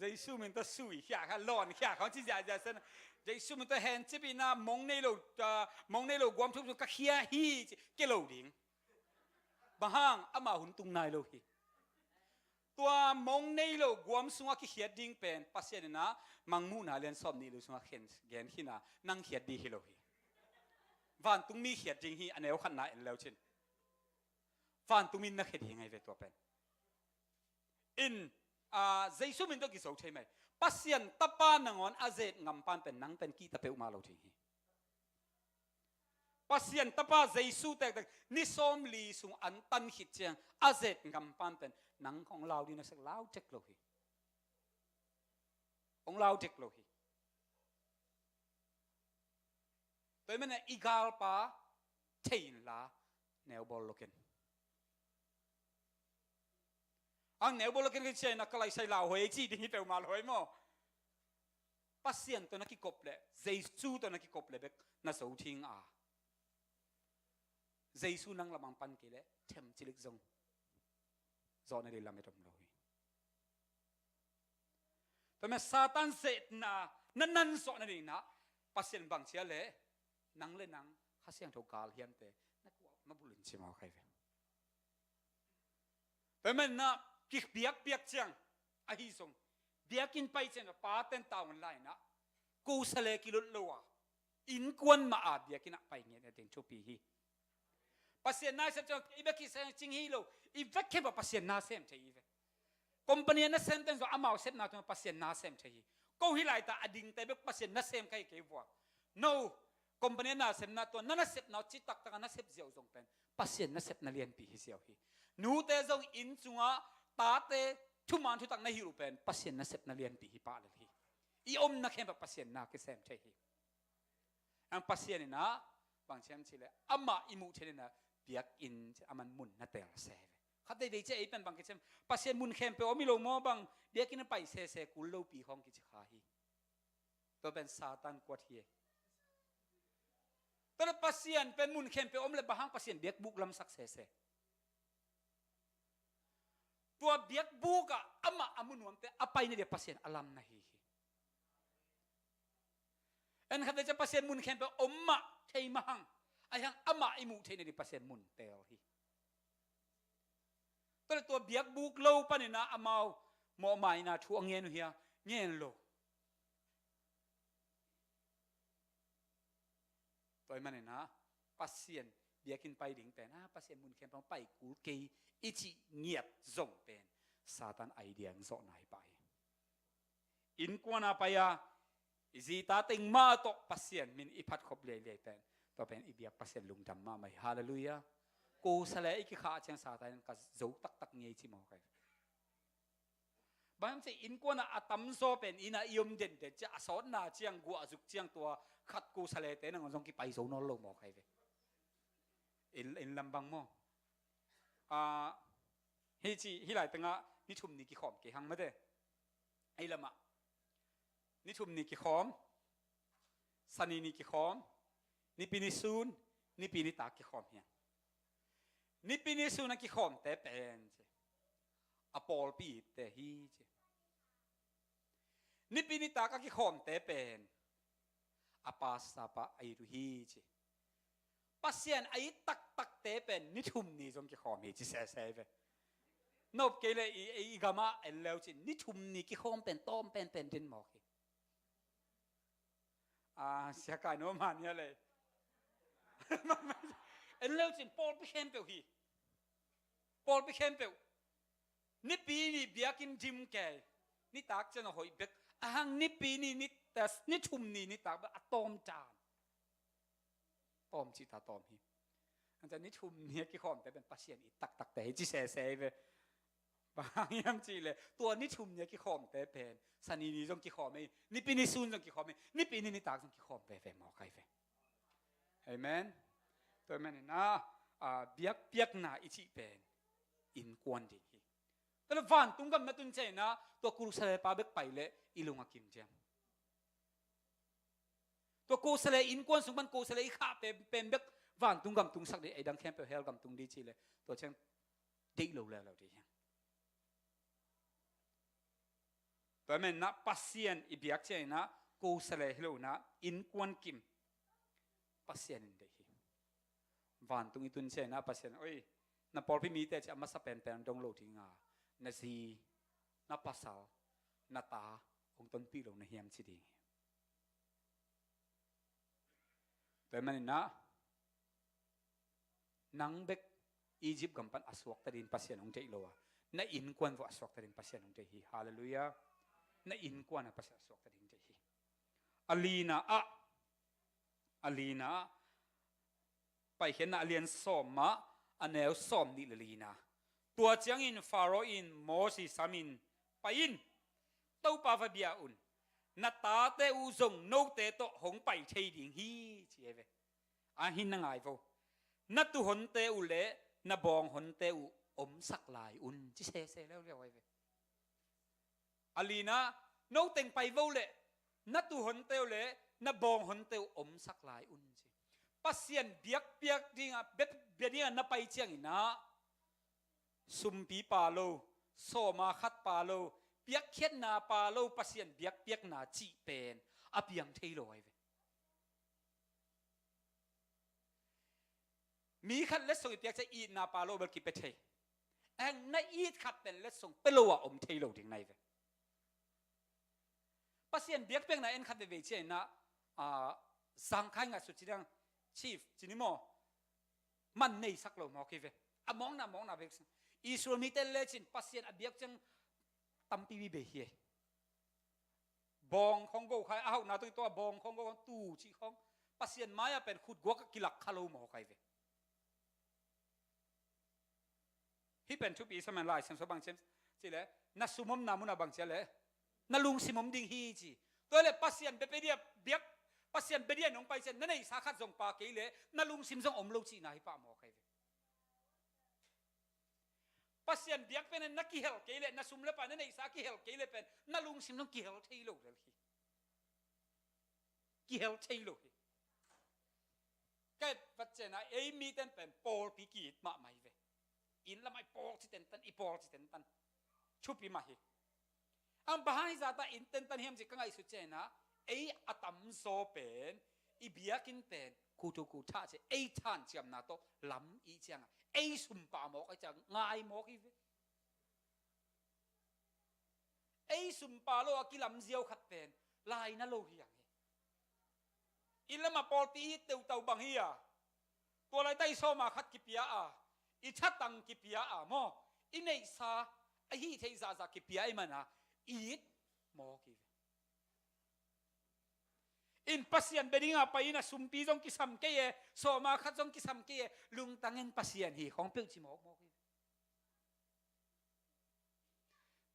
Jesu min tawh sui khia kha lawn khia kha ci zia zia sen. Jesu min tawh hen cipina mong nei lo ah, mong nei lo guam thup ka khia hi ci ke lo ding. Bang hang ama hun tung nai lo hi. Tua mong nei lo guam sungah kikhiat ding pen Pasian inah Mangmuhna lian sawm nih lo sungah khen gen khina nang khiat ding hi lo hi. Vantungmi khiat ding hi a neu khatna en leu cin. Vantungmi na khia ding ai ve tua pen. In ah, Jesu min tawh kizo thei mai. Pasian tapa nangawn a zet ngam pan pen nang pen kihta peuhmah lo ding hi. Pasian tapa Jesu tektek ni sawmli sung an tan khit ciang a zet ngam pan pen nang hong lau ding na sek lau tek lo hi. Hong lau tek lo hi. Tua i mena i galpa thei inla neu bawl lokin. Ang neu bawl lokin ka ciai na ka laisai lau hoi ci ding hi peuhmah lo hoi maw? Pasian tawh na kikop le Jesu tawh na kikop le bek na zo thing a, Jesu nang lamang pan kei le them cilik zong zawhna ding lam e dom lo hi. Tua mah Satan zetna na nan zawhna ding na Pasian bang cia le nang le nang Kha Siangtho gal hiamte na tuak na bulin ci maw kai ve. Tua mah na kibiakpiak ciang ahi zong biakinn pai ciang a paten taun lai na ko sa le kilot lo a innkuan mah a biakinn ah pai ngiat na ding thupi hi. Pasian na sem ciang kei bek kisem cing hi lo. I vek khempeuh Pasian na sem thei hi ve. Company a na sem teng zong amau sepna tungah Pasian na sem thei hi. Ko hi laita a dingte bek Pasian na sem kha hi kei vua. No, company a na semna tua na na sepna ci taktak a na sep ziau zong pen Pasian na sepna lianpi hi ziau hi. Nute zong inn cungah tate thuman thutak na hilh uh pen Pasian na sepna lianpi hi pah lel hi. I omna khempeuh Pasian na kisem thei hi. Ang Pasian inah bang ciam cih leh amah i muh theih inah biakinn cih a man mun na tel se ve. Khat veivei ciah ei pen bang kiciam Pasian mun khempeuh om hi lo maw bang biakinn a pai sese kul lopi khawng kici kha hi. Tua pen Satan kuat hi e. Tua le Pasian pen mun khempeuh om le bang hang Pasian biakbuk lamsak sese. Tua biakbuk ah amah a mu nuamte a paina dia Pasian a lamna hi hi. En khat vei ciang Pasian mun khempeuh om mah thei mah hang. Ahi hang amah i muh theih nading Pasian mun teel hi. Tua leh tua biakbuk lo panin ah amau mawhmaina thu a ngen uh hia? Ngen lo. Tua ahih manin ah Pasian biakinn pai ding pen, ah, Pasian mun khempeuh pai kul kei i cih ngiat zong pen Satan idea hong zawhna hi pah hi. Innkuan a pai a, i zi i ta teng mah tawh Pasian min i phat khop liailiai pen, tua pen i biak Pasian lungdam mahmah hi. Halleluiah. Ko sa le i kikhah ciang Satan in ka zo taktak ngei ci mawk hi. Bang hiam cih leh innkuan ah a tamzaw pen inn ah i om denden ciang, a sawtna ciang, guah a zuk ciang tua khat ko sa lete nangawn zong kipai zo nawn lo mawk hi ve. Inn, inn lam bang maw? Ah, hih ci, hih lai tengah ni thum ni kikhawm kei hang mate. Ei lamah ni thum ni kikhawm, Sani ni kikhawm, Nipi ni sun, Nipi ni tak kikhawm hi. Nipi ni sun a kikhawmte pen ci, a pawlpi itte hi ci. Nipi ni tak a kikhawmte pen a pastor pa a it uh hi ci. Pasian a it taktakte pen ni thum ni zong kikhawm hi ci sese ve. Nop kei le i, i, i gamah en leu cin ni thum ni kikhawm pen tawm penpen den mawk hi. Ah, sia kai no mania le. En leu cin pawlpi khempeuh hi. Pawlpi khempeuh. Nipi ni biakinn dim kei. Nitak ciang a hoih bek. Ahang Nipi ni, ni tas, ni thum ni, nitak bek a tawm tan. Tawm cih ta tawm hi. Anca ni thum ni a kikhawmte pen Pasian it taktakte hi ci sese hi ve. Bang hang hiam cih leh tua ni thum ni a kikhawmte pen Sani ni zong kikhawm hi. Nipi ni sun zong kikhawm hi. Nipi ni nitak zong kikhawm veve mawk hi ve. Amen. Tua ahih manin ah, ah, biakpiakna i cih pen innkuan ding hi. Tua leh vantung gam na tun ciangin ah tua ko sa le pa bek pai leh i lung a kim diam? Tua ko sa le innkuan sung pan ko sa le i khah pen, pen bek vantung gam tungsak ding, ei dang khempeuh hell gam tung ding cih leh tua ciang deih lo leuleu ding hi. Tua ahih manin ah Pasian i biak ciangin ah ko sa le hi lo in ah innkuan kim Pasian in deih hi. Vantung i tun ciangin ah Pasian, oi, na pawlpi mite ci a masa penpen dong lo ding a, na zi, na pasal, na ta hong tonpih lo na hiam ci ding hi. Tua ahih manin ah nang bek Egypt gam pan a suakta ding Pasian hong deih lo a, na innkuan vua a suakta ding Pasian hong deih hi. Halleluiah. Na innkuan a Pasian a suakta ding deih hi. A lina ah, a lina ah, Paikhiatna a lian sawm ah a neu sawm nih le lina. Tua ciangin Faro in Moses samin, pai in, Topa va bia un, na tate uh zong note tawh hong pai thei ding hi, ci hi ve. A hin na ngai vo. Na tuhonte uh le na bawnghonte uh omsak lai un, ci sese leuleu hi ve. A lina, no teng pai vo le, na tuhonte uh le na bawnghonte uh omsak lai un ci. Pasian biakpiak dinga, bia, bia dinga na pai ciangin ah, sumpi pa lo, sawma khat pa lo, piakkhiatna pa lo, Pasian biakpiakna cih pen a piang thei lo hi ve. Mi khat letsong i piak ciang itna pa lo bel kipia thei. Eng na it khat pen letsong pia lo a om thei lo ding na hi ve. Pasian biakpiakna en khat veivei ciangin ah, ah, zangkhai ngaihsut ci ding, chief ci ni maw, man neisak lo mawk hi ve. A mawkna mawkna bek. Israel mite lecin Pasian a biak ciang tampi mi bei hi. Bawng khong go khai, a hauhna tawh kituak a bawng khong go khong tu cih khong Pasian mai-ah pen khutguak ah kilak kha lo mawk hi ve. Hih pen thupi sa man, Lai Siangtho bang ci hiam cih leh, na sum omna munah bang ci a leh, na lungsim om ding hi ci. Tua leh Pasian bia, bia dia, biak, Pasian bia dia nong pai ciang na neihsa khat zong pia kei leh na lungsim zong om lo cihna hi pah mawk hi ve. Pasian biakpiakna na kihel kei leh, na sum le pai na neihsa kihel kei leh pen na lungsim zong kihel thei lo lel hi. Kihel thei lo hi. Ka et vat ciangin ah ei mite in pen pawlpi ki-it mahmah hi ve. Inn lamah i pawl ci tentan, i pawl ci tentan. Thupi mah hi. Ang bang hang hih zah ta inn tentan hiam cih ka ngaihsut ciangin ah, Ei a tamzaw pen i biakinn pen kutu kuthah ci ei thanciamna tawh lam i cianga ei sumpa mawk a ciang ngai mawk i ve. Ei sumpa lo a kilamziau khat pen laina lo hi ang hi. I lamah pawlpi i teutau bang hi a, tua laita i sawma khat kipia a, i thatang kipia a maw, i neihsa a hih theih zahzah kipia i mana it mawk i ve. In Pasian bia dinga pai in a sumpi zong kisam kei e, sawma khat zong kisam kei e, lungtang in Pasian hi khawng peuh ci mawkmawk hi.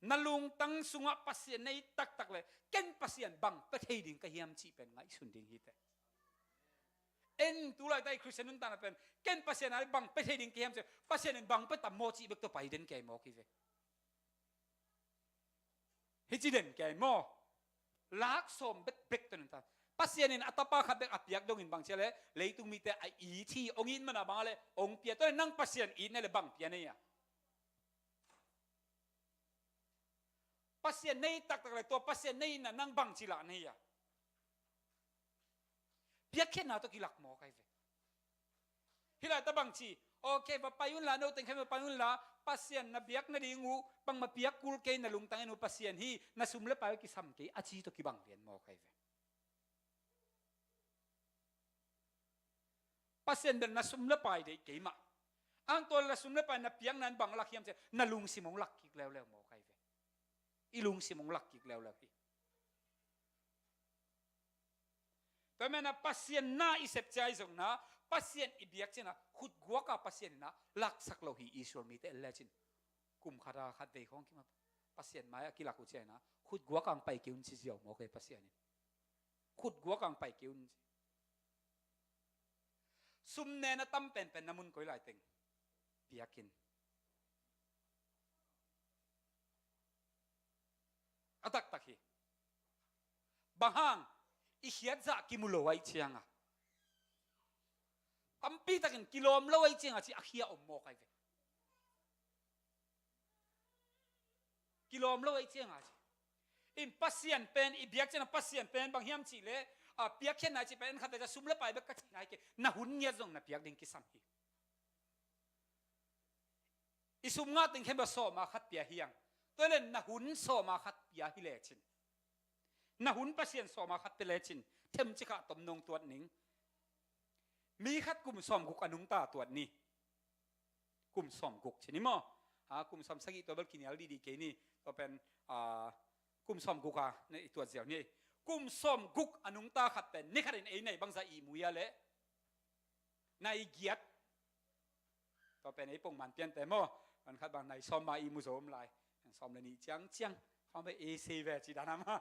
Na lungtang sungah Pasian na it taktak le ken Pasian bang pia thei ding ka hiam cih pen ngaihsun ding hi te. En tu laita i Khristian nuntakna pen ken Pasian a bang pia thei ding ka hiam cih Pasian in bang pia tam maw cih bek tawh pai den kei mawk hi ve. Hi ci den kei maw? Lak sawm bekbek tawh nuntak. Pasian in a tapa khat bek a piak dongin bang cia le leitung mite a it hi ong it mana bang a le ong pia tawh nang Pasian it na le bang pia nei a? Pasian nei taktak le tua Pasian nei na nang bang ci lah nei a? Piakkhiatna tawh kilak mawk ai ve. Hih lai ta bang ci, okay, va pai unla, no teng khen va pai unla, Pasian na biak nading uh bangma piak kul kei, na lungtang in uh Pasian hi, na sum le pai uh kisam kei a ci tawh kibang lian mawk ai ve. Pasian bel na sum le pai deih kei mah. Ang tua na sum le pai na piakna in bang lak hiam cia na lungsim hong lak kik leuleu mawk ai ve. I lungsim hong lak kik leuleu hi. Tua mena Pasian na i sep cia i zongna Pasian i biak ciana khutguaka Pasian ina laksak lo hi. Israel mite el lecin kum khata khat vei khawng kima Pasian mai a kilak uh ciana khutguaka ang pai kei un ci ziau mawk ai Pasian in. Khutguaka ang pai kei un ci. Sum nen a tam penpen na mun koi lai teng biakinn a taktak hi. Bang hang i khiatzah kimu lo aih cianga tampi takin kilawm lo aih cianga ci a khia om mawk ai ve. Kilawm lo aih cianga ci. In Pasian pen i biak ciana Pasian pen bang hiam cih le a piakkhiatna ci pen en khat le ca sum le pai bek ka cihna hi kei. Na hun ngiat zong na piak ding kisam hi. I sum nga teng khen bel sawma khat pia hiang. Tua le na hun sawma khat pia hi lecin na hun Pasian sawma khat pia lecin themci kha tom nong tuat ning. Mi khat kum sawm guk a nungta tuat ni. Kum sawm guk ci ni maw? Ha, kum sawm sagih tua bel kinial dihdih kei ni. Tua pen a kum sawm guk a na i tuat ziau ni. Kum sawm guk a nungta khat pen ni khatin ei nai bangza ihmu ia le nai giat. Tua pen ei pongman piante maw? Van khat bang nai sawm ma ihmu zo om lai. Sawm le nih ciangciang khawng bai ei sei ve ci dana ma.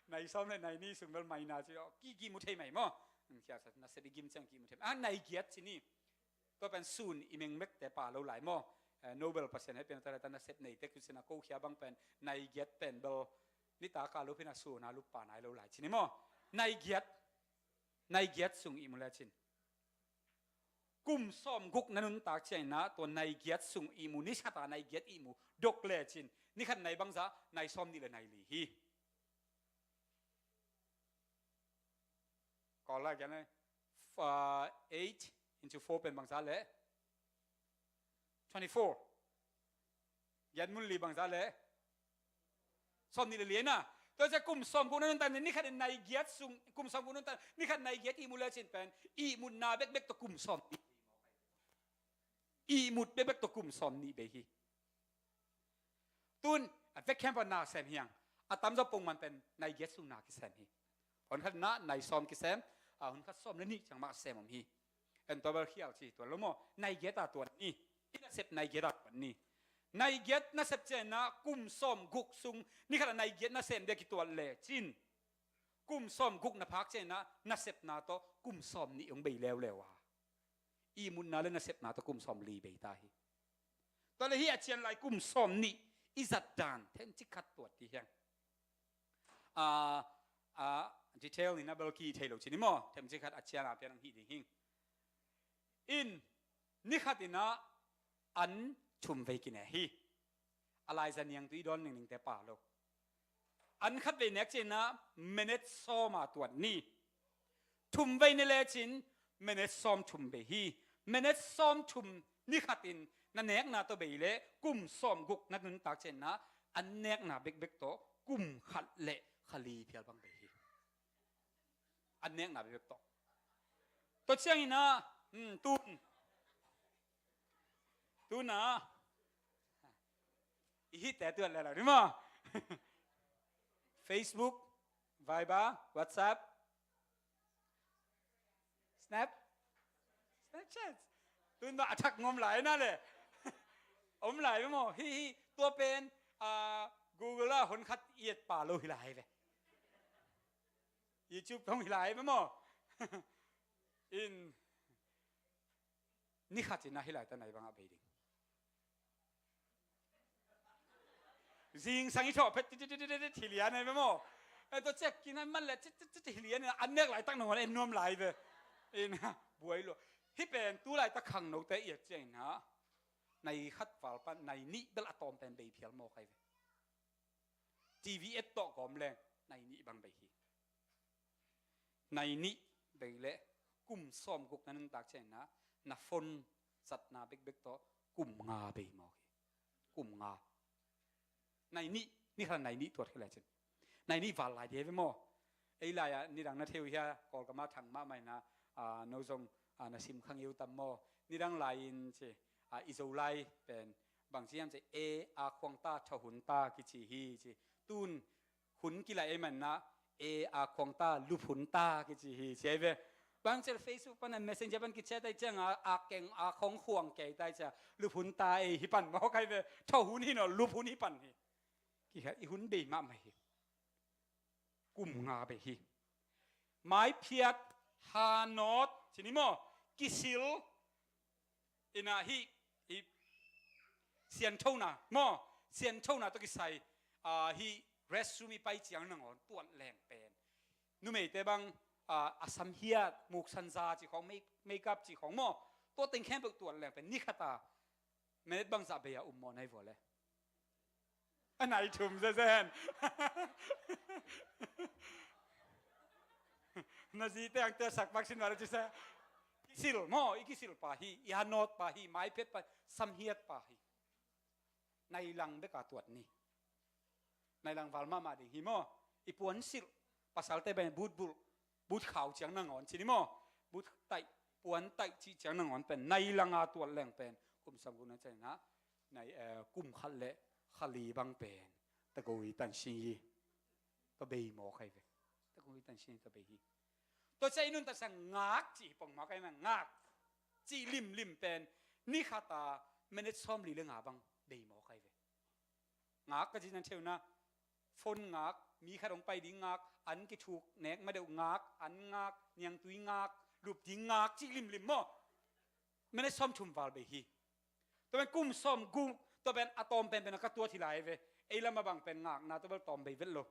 Nai sawm le nai nih sung bel maina ci aw ki kimu thei mai maw? Khiasa nasep i gim ciang kimu thei mai a nai giat ci ni. Tua pen sun i mengmekte pa lo lai maw? Nobel Pasian hei pian ta ta nasep nei tek tu sina ko khia bang pen nai giat pen bel nita ka lo pina suna lupa nai lo lai ci ni maw? Nai giat nai giat sung ihmu le cin kum sawm guk na nuntak ciangina tua nai giat sung ihmu ni sata nai giat ihmu dok le cin ni khat nai bangza nai sawm nih le nai li hi. Kawl lai giat nai eight into four pen bangza le twenty four. Giat mun li bangza le sawm nih le li na. Tua cia kum sawm guk na nuntak ni khat in nai giat sung kum sawm guk nuntak ni khat nai giat ihmu le cin pen ihmutna bekbek tawh kum sawm nih. Ihmut bekbek tawh kum sawm nih bei hi. Tun a vek khempeuh na sem hiang a tamzaw pongman pen nai giat sung na kisem hi. Hun khat na nai sawm kisem a hun khat sawm le nih ciang mah sem om hi. En tua bel khial ci tuan lo maw? Nai giat a tuan ni. I nasep nai giat a tuan ni. Nai giat nasep ciangina kum sawm guk sung ni khat a nai giat nasem dia kituat le cin kum sawm guk na phak ciangina nasepna tawh kum sawm nih hong bei leuleu a ihmutna le nasepna tawh kum sawm li bei ta hi. Tua le hi a cian lai kum sawm nih i zat dan themcik khat tuat ti hiang. A, a, detail ni na bel ki thei lo ci ni maw? Themcik khat a cian a pian ang hi ding hing. In ni khat ina an thum vei kine hi. A lai zaniang tu i dawn ningningte pa lo. An khat vei nek ciangin ah minute sawm a tuat ni. Thum vei ne lecin minute sawm thum bei hi. Minute sawm thum ni khatin na nekna tawh bei leh kum sawm guk na nuntak ciangin ah an nekna bekbek tawh kum khat le kha li phial bang bei hi. An nekna bekbek tawh. Tua ciangin ah, hmm, tun. Tun ah. I hihte tuat leh lo ni maw. Facebook, Viber, WhatsApp, Snap, Snapchat. Tun bang a thak ngom lai na le. Om lai ve maw. Hi, hi, tua pen, ah, Google ah hon khat i et pah lo hi lai ve. YouTube hong hi lai ve maw. In, ni khat in ah hi lai ta nai bang a bei ding. Zingsang i thawh phet, ti, ti, ti, ti, ti, thilian ai ve maw. Eh, tua ciak kin ai man le, ti, ti, ti, ti, thilian ai, an nek laitak nangawn en nuam lai ve. In, buai lo. Hih pen tu laitak khangnote i et ciangin ah, nai khat val pan, nai nih bel a tawm pen bei phial mawk ai ve. TV et tawh gawm leng, nai nih bang bei hi. Nai nih bei leh kum sawm guk na nuntak ciangin ah, na phone zatna bekbek tawh kum nga bei mawk hi. Kum nga. Nai nih, ni khat nai nih tuat khia lecin. Nai nih val lai dih ve maw. Ei lai ah, nidang na thei uh hia, Kawlgam ah thang mahmah in ah, ah, no zong, ah, na sim kha ngei uh tam maw. Nidang lai in ci, ah, i Zolai pen, bang ci hiam ci, e, a khuang ta, tha hun ta, kici hi ci. Tun, hun kilai ei man ah, e, a khuang ta, lup hun ta, kici hi, ci ai ve. Bang ci leh Facebook pan ah, Messenger pan kichat ai ciang ah, a keng, a khong khuang kei tai cia, lup hun ta ei hi pan mawk ai ve. Tha hun hi nawn lo, lup hun hi pan hi. Kikhat i hun bei mahmah hi. Kum nga bei hi. Maiphiat, hanawt, ci ni maw, kisil, in ah hih, hih sianthona maw, sianthona tawh kisai, ah, hih restroom i pai ciang nangawn tuat leng pen. Numeite bang, ah, a sam hiat, muksan za ci khawng, make-, makeup ci khawng maw, tua teng khempeuh tuat leng pen ni khat a minute bangzah bei a um mawh nai vua le. A nai thum zezen. Na zite ang tua sak pak sin vale ci se. Kisil maw, i kisil pa hi, i hanawt pa hi, maiphiat pa, samhiat pa hi. Nai lang bek a tuat ni. Nai lang val mahmah ding hi maw. I puansilh, pasalte pen but bulh, but khau ciang nangawn ci ni maw. But taih, puan taih cih ciang nangawn pen nai lang a tuat leng pen kum sawm guk na ciangin ah, nai, eh, kum khat le kha li bang pen tago i tan si hi. Tua bei mawk ai ve. Tago i tan si hi, tua bei hi. Tua ciang i nuntaksa ngak cih hi pong mawk ai mah, ngak cih limlim pen ni khat a minute sawmli le nga bang bei mawk ai ve. Ngak ka cih nan thei uh na, phone ngak, mi khat hong pai ding ngak, an kithuk nek ma deuh ngak, an ngak, niangtui ngak, lup ding ngak, cih limlim maw. Minute sawmthum val bei hi. Tua pen kum sawmguk, tua pen a tawm penpen a ka tuat hi lai ve. Ei lam a bang pen ngakna tua bel tawm bei vet lo.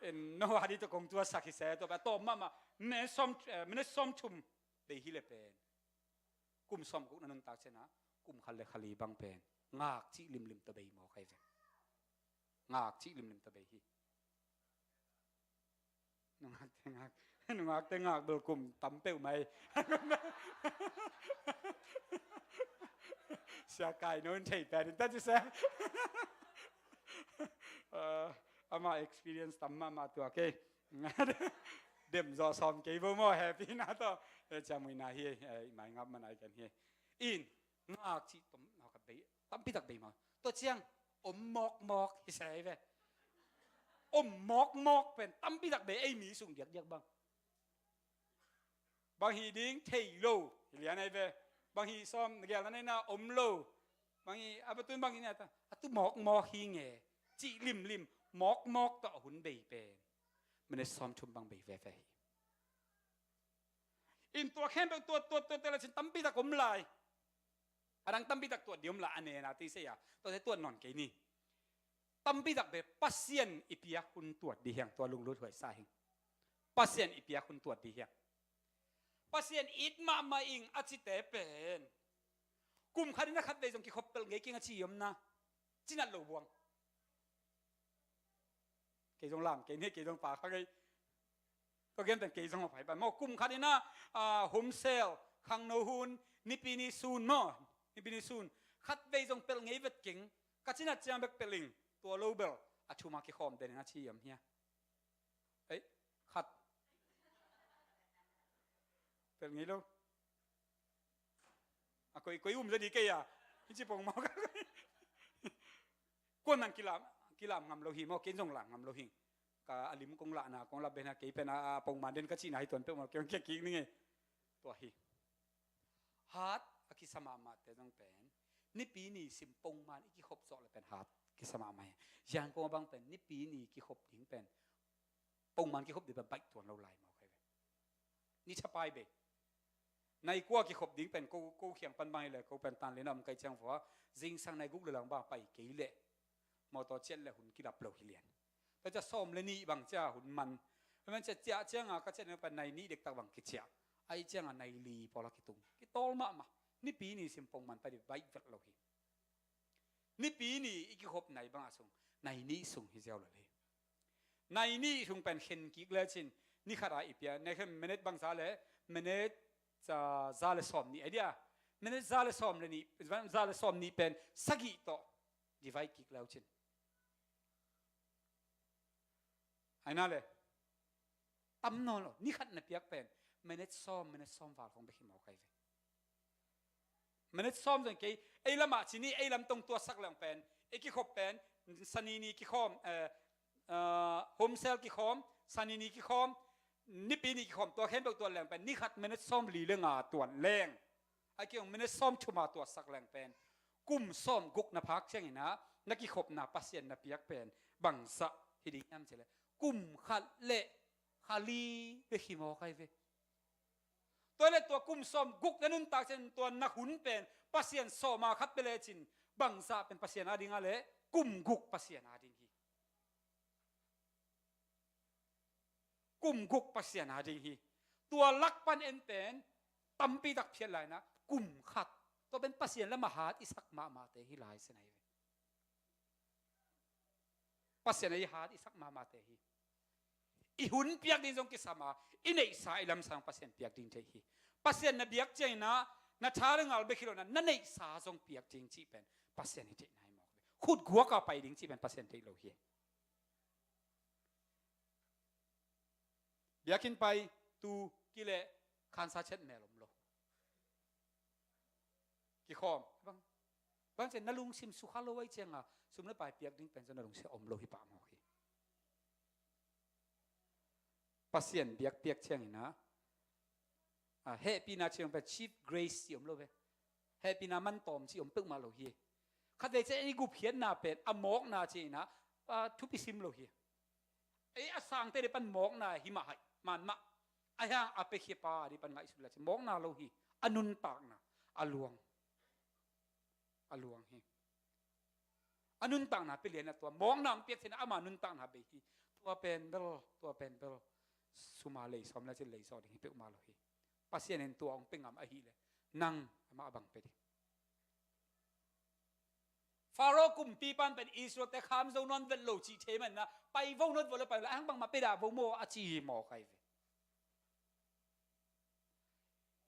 En, no a di tua kong tuatsak hi se, tua pen a tawm mahmah, minute sawm, eh, minute sawmthum bei hi le pen. Kum sawmguk na nuntak ciangin ah, kum khat le kha li bang pen ngak cih limlim tua bei mawk ai ve. Ngak cih limlim tua bei hi. Nungakte ngak, nungakte ngak bel kum tam peuhmah hi. Sia Kai no in thei pen in ta ci se. Eh, ama experience tam mahmah tua kei. Dem zawh sawm kei vo maw, happy na tawh. Eh, ciamui na hi, eh, i mai ngap man ai kan hi. In, ngak cih tom, ngak a bei, tampi tak bei maw. Tua ciang, om mawkmawk hi se ai ve. Om mawkmawk pen, tampi tak bei ei mi sung diakdiak bang. Bang hi ding, thei lo, hi lian ai ve. Bang hi sawm, na gial na nei na, om lo. Bang hi, a patun bang hi na ta, a tu mawkmawk hi nge. Cih limlim, mawkmawk tawh a hun bei pen. Minute sawmthum bang bei veve hi. In tua khempeuh tuat, tuat, tuat, tuat le cin tampi tak om lai. A dang tampi tak tuat dih om lai, a nena ti se a. Tuate tuat nawn kei ni. Tampi tak be Pasian i piak hun tuat dih hiang, tua lunglut huai sa hing. Pasian i piak hun tuat dih hiang. Pasian it mahmah ing a cite pen. Kum khat in a khat vei zong kikhop pelh ngei keng a ci om na. Cinat lo buang. Kei zong lam kei ni, kei zong pa kha kei. Tua gen pen kei zong a pai pan maw. Kum khat in ah, ah, home cell, khangno hun, Nipi ni sun maw. Nipi ni sun. Khat vei zong pelh ngei vet keng. Ka cina ciang bek pelh ing. Tua lo bel a thuma kikhawm den in a ci hiam hia. Ei, khat. Pelh ngei lo. A koi, koi um zadi kei a. Hi ci pong maw ka. Kuan nang kilam, kilam ngam lo hi maw, ken zong lam ngam lo hi. Ka a lim kong lahna, kong la behna kei pen a, a pongman den ka cihna hi tuan peuh maw, kei kik ning e. Tua hi. Hat a kisa mahmahte zong pen. Nipi ni sim pongman i kikhop zawh le pen hat kisa mahmah hi. Zian kong a bang pen, nipi ni kikhop ding pen. Pongman kikhop ding pen baih tuan lo lai maw kai ve. Ni thapai be. Nai kua kikhop ding pen ko, ko khiang pan bang hi le, ko pen tan lian a om kai ciang vua. Zingsang nai guk le lang bang pai kei le. Mawtaw ciat le hun kilap lo hi lian. Tua cia sawm le nih bang cia hun man. Tua man cia cia cianga ka ciat nai pan nai nih dektak bang kiciah. Ai cianga nai li pawla kitung. Kitawl mahmah. Nipi ni sim pongman pai ding baih vet lo hi. Nipi ni i kikhop nai banga sung, nai nih sung hi ziau lo le. Nai nih sung pen khen kik le cin, ni khat a i pia, nai khen minute bang za le, minute za, za le sawm nih a dia. Minute za le sawm le nih, za le sawm nih pen sagih tawh divide kik le cin. Ai na le. Tam nawn lo, ni khat na piak pen minute sawm, minute sawm val khong bek hi maw kai ve. Minute sawm zong kei, ei lamah ci ni, ei lam tong tuasak leng pen, ei kikhop pen, Sani ni kikhawm, eh, eh, home cell kikhawm, Sani ni kikhawm, Nipi ni kikhawm, tua khempeuh tuat leng pen, ni khat minute sawm li le nga tuat leng. A kiong minute sawm thuma tuasak leng pen. Kum sawm guk na phak ciangin ah, na kikhopna Pasian na piak pen. Bangzah hi ding hiam cih le. Kum khat le kha li bek hi maw kai ve. Tua le tua kum sawm guk na nuntak ciangin tua na hun pen. Pasian sawma khat pe le cin. Bangzah pen Pasian a ding a le. Kum guk Pasian a ding hi. Kum guk Pasian a ding hi. Tua lak pan en pen tampi tak phiat lai na kum khat. Tua pen Pasian lamah hat i sak mahmahte hi lai sin ahi ve. Pasian a i hat i sak mahmahte hi. I hun piak ding zong kisam a, i neihsa i lamsang Pasian piak ding thei hi. Pasian na biak ciangin ah, na tha le ngal bek hi lo na, na neihsa zong piak ding cih pen Pasian hi theih nai mawk ve. Khut guak a pai ding cih pen Pasian theih lo hi. Biakinn pai, tu, kileh, khansa chet mel om lo. Kikhawm. Bang, bang ciang na lungsim sukha lo ai cianga, sum le pai piak ding pen zong na lungsim om lo hi pah mawk hi. Pasian biak piak ciangin ah, a, hehpihna ciang pen chief grace ci om lo ve. Hehpihna man tawm ci om peuhmah lo hi. Khatvei ciang i gupkhiatna pen, a mawkna ci-in ah, a, thupi sim lo hi. Ei a sangte dih pan mawkna hi mah hai, man mah. A hiang a pekhia pa dih pan ngaihsut la ci. Mawkna lo hi, a nuntakna, a luang. A luang hi. A nuntakna pia lian a tua. Mawkna ang piak thei na ama nuntakna bei hi. Tua pen bel, tua pen bel. Suma lei sawm la ci lei sawm ding hi peuhmah lo hi. Pasian in tua ang pe ngam ahih leh. Nang amah a bang pe ding. Faro kumpipan pen Israel te kham zo nawn vet lo cih thei man na, pai vo nawn vo le pai lo, a hang bangmah pe dah vo maw a ci hi maw kai ve.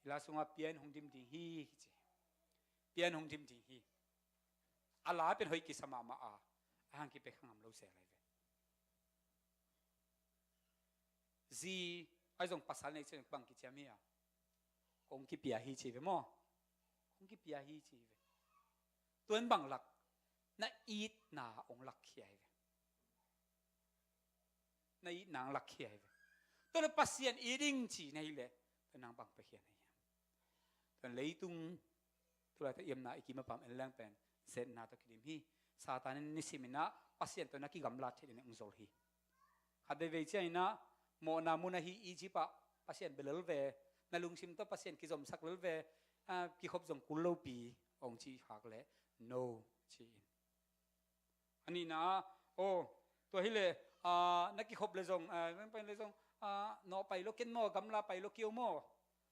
I la sungah pian hong dim ding hi, ci. Pian hong dim ding hi. A la pen hoih kisa mahmah a, a hang kipe kha ngam lo se lai ve. Zi, ai zong pasal nei ciang bang kiciam hi a. Kong kipia hi ci ve maw. Kong kipia hi ci ve. Tuan bang lak, na itna ong lak khia hi ve. Na itna ong lak khia hi ve. Tuan Pasian it ding ci na hi leh, tuan nang bang pe khia na hi. Tuan leitung, tulai ta iamna i kim a pam en leng pen, zetna tawh kidim hi. Satan in nisimin ah, Pasian tawh na kigamlat thei ding ong zol hi. Khat veivei ciangin ah, mawhna mun ahi Egypt ah, Pasian bia lel ve, na lungsim tawh Pasian kizomsak lel ve, a, kikhop zong kul lopi, ong ci khak leh, no, ci in. A nihna ah, aw, tua hi leh, a, na kikhop leh zong, a, pai leh zong, a, nawh pai lo ken maw, gamla pai lo kio maw.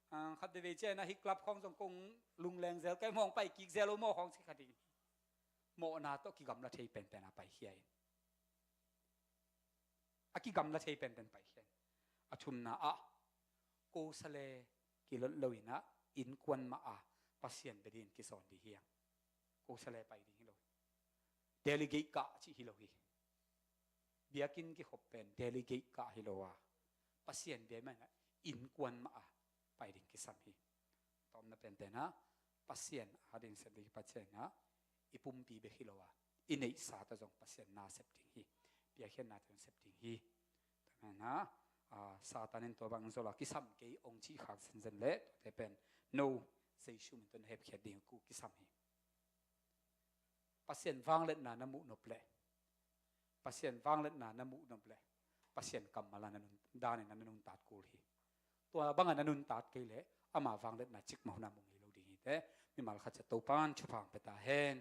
A, khat veivei ciangin ah hih club khawng zong kong lungleng zel kei maw, ong pai kik zel lo maw, khawng ci kha ding. Mawhna tawh kigamla thei penpen a pai khia in. A kigamla thei penpen pai khin. A thumna ah, ko sa le kilot lo in ah, innkuan mah a Pasian bia dingin kisawn ding hi hang. Ko sa le pai ding hi lo. Delegate kah cih hi lo hi. Biakinn kikhop pen delegate kah hi lo a, Pasian bia mah in ah innkuan mah a pai ding kisam hi. Tawpna pente in ah, Pasian a ding sep ding hi. Pasian in ah i pumpi bek hi lo a, i neihsa tawh zong Pasian na sep ding hi. Biakhiatna tawh zong sep ding hi. Tua manin ah, ah, Satan in tua bang zol a kisam kei ong cih khak zenzen leh, tuate pen no, Jesu min tawh na hepkhiat ding uh kisam hi. Pasian vangliatna na muh nop leh, Pasian vangliatna na muh nop leh, Pasian kammal a na nun, dan in na nuntat kul hi. Tua bang a na nuntat kei leh, ama vangliatna cikmah hun a mu ngei lo ding hi teh. Mimal khat ciat Topa'n thupha hong pia ta hen.